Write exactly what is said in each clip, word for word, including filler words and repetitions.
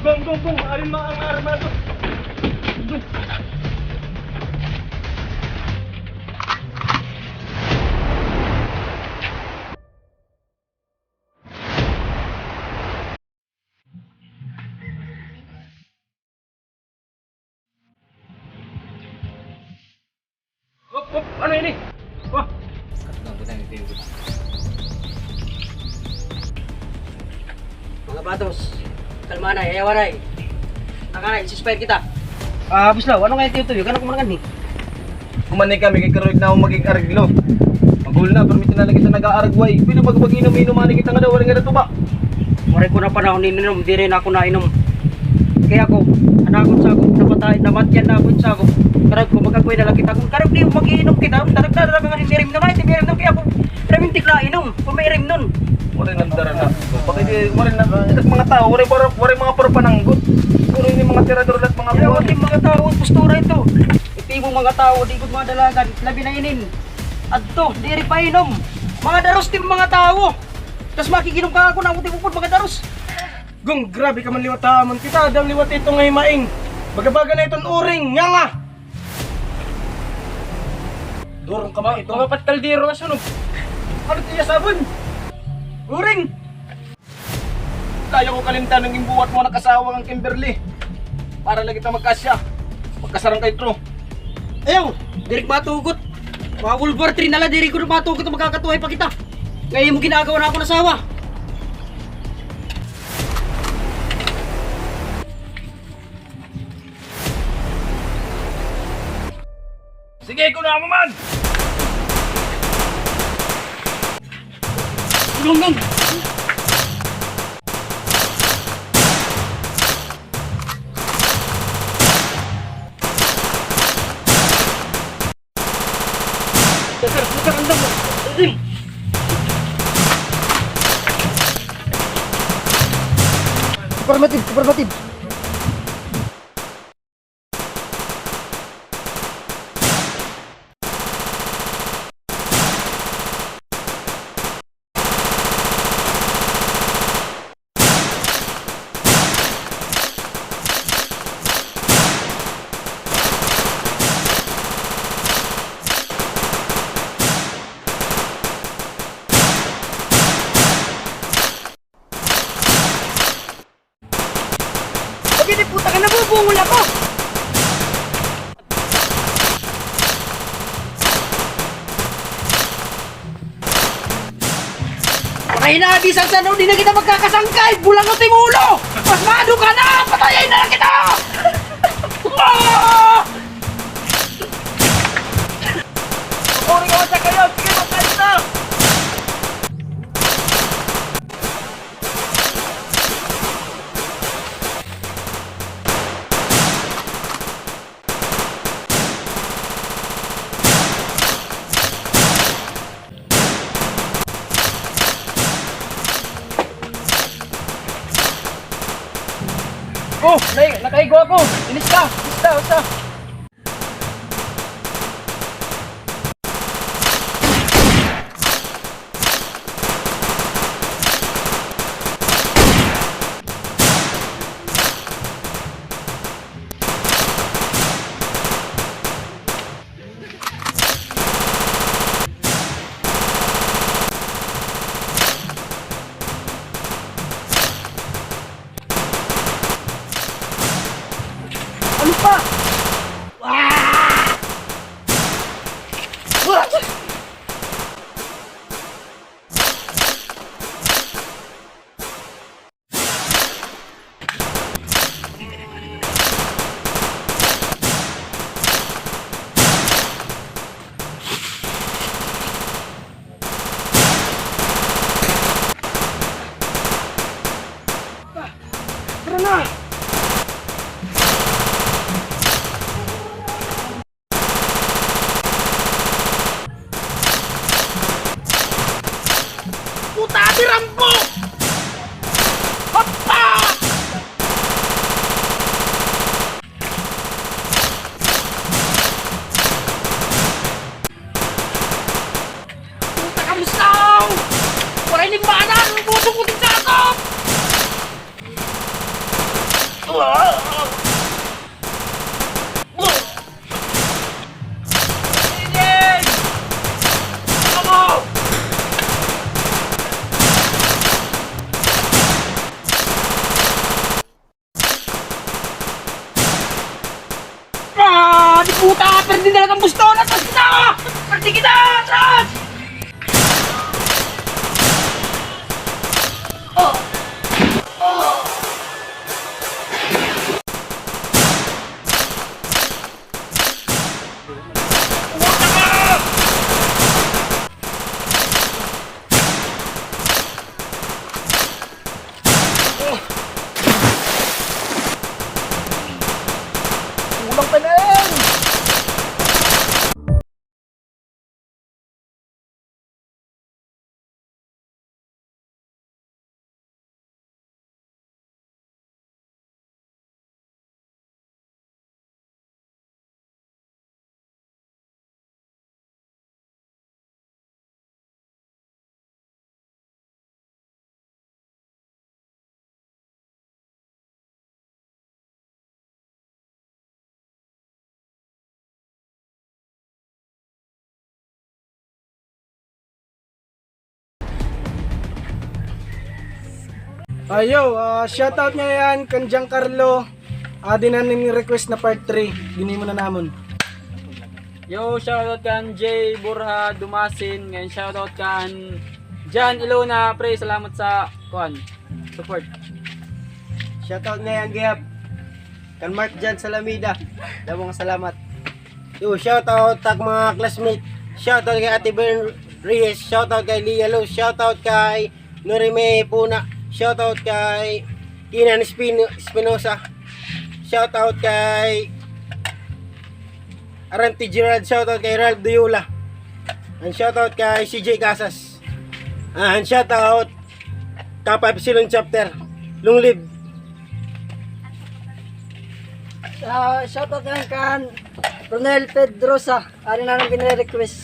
Gong, gong, gong! Arin ma ang armado? Gong! Hop, hop, ano ini? Wah. Mga batos, kalma na, ayaw anay. Naka na, i-ceasefire kita. Ah, Buslaw, ano nga ito, ito? Ano kumanangan ni? Kumanhi kami kay karuyag namon mag-areglo. Maguol na, permi na la kita nag-aaragway. Pwede ba mag-inom-inom anay kita ngada, waray ngada tuba. Waray ko na panahon ininom, diri na ako nainom. Kay ako, an akon sakop, namatay, namatyan na ako hin sakop. Karuyag ko, mag-agway na la kita. Kon karuyag niyo mag-iinom kita, darag-darag nga inirim na, inirim na, kay ako, permi nainom, kon mairim nun. Waray na dara na. Bakit di, waray na, it mga tawo, waray, waray, waray mga parapananggot. Siguro ini mga tirador la it mga kuan. Waray mga tawo, postura ito. Iti mo mga tawo, di gud madalagan, labi na inin. Adto, diri painom. Mga daros ti mga tawo. Tas makikinom ka ako na, uti mo pud mga daros. Gong, grabe ka man liwat ha amon. Kita, adam liwat ito nga himaing. Baga-baga na iton uring, nga nga. Durong ka man ito. Mga pat kaldero nga sunog. Ano tiya sabon? Uring! Kaya ko kalimtan an imbuhat mo nakasawa ngan Kimberly. Para la kita magkasya. Magkasarang kay Tro. Ayaw! Diri ko matugot. Mga Wolverine na la, diri ko matugot nga magkakatuhay pa kita. Kay imo ginagawa na akon asawa. Sige, kunaon mo man! Gong, gong! Sir, sir, andam. Supermative, supermative. Pag ini puta ka, nabubungol ako! Patay na, bisan sa ano, di na kita magkakasangkay! Bulangot im ulo! Pasmado ka na! Patayin na lang kita! Ah! Uri ka sa kayo! Sige, patay na! Oh, nai-, nakaigo ako. Inis ka. Inis ka, usa. Ano pa? Ah! Ah! Tara na! Puta, si Rambo! Hoppa! Puta ka, Mistaw! Waray nim maanan! Busog ko din sa ako! Ah, di puta! Perdi na la it busto! Atras kita! Perdi kita! Atras! Oh! Oh! Kulang pa na yan! Ayo, ah, shoutout ngay-an kan Giancarlo. Adi na nim request na part three. Ginhimo na namon. Yo, shoutout kan Jay Borja Dumasin. Ngan shoutout kan Jan Ilona. Pre, salamat sa, kuan, support. Shoutout ngay-an gihap kan Mark Jan Salamida. Damo nga salamat. Yo, shoutout tak mga classmate. Shoutout kay Ate Bern Reyes. Shoutout kay Lia Luz. Shoutout kay Norime Puna. Shoutout kay Kinan Espino-, Espinosa. Shoutout kay Arante Gerald. Shoutout kay Ralph Duyula. And shoutout kay C J Casas. And shoutout Kappa Epsilon Chapter. Long live. Ah, shoutout ngay-an kan Ronel Pedrosa. Ari na an gini-request.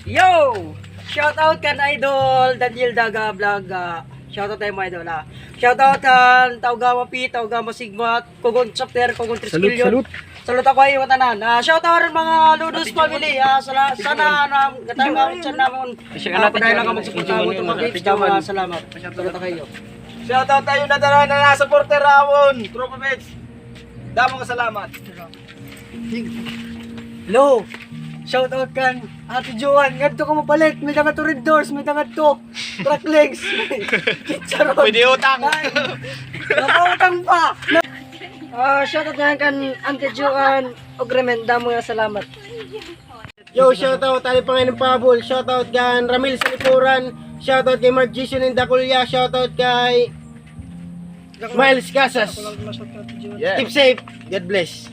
Yo! Shoutout kan Idol Daniel Daga Vlog, ah. Shoutout ha imo, Idol, ah. Shoutout kan Taugama P, Taugama Sigma, Cogon Chapter, Cogon Triskelion. Salute, salute. Salute ako ha iyo tanan. Ah, shoutout ha mga Ludos family. Ah, sala-, sana na, gatayon nga, sana namon. Ah, padayon lang kamo magsuporta ha amon Tropa Beats. Damo nga salamat. Salute ha iyo. Shoutout ha iyo nga tanan nga supporter ha amon Tropa Beats. Damo nga salamat. Hello. Shoutout kan Ate Joan. Ngadto ka mapalit. May-ada ngadto Red Doors, may-ada ngadto Cracked Legs. Chicharon. Pwede utang. Ay, nakautang pa. Ah, shoutout ngay-an kan Ate Joan Ogremen. Damo nga salamat. Yo, shoutout, Ali Panginoon Pabol. Shoutout kan Ramil Salipuran. Shoutout kay Mark Jason Indaculia. Shoutout kay Miles Casas. Yes. Keep safe. God bless.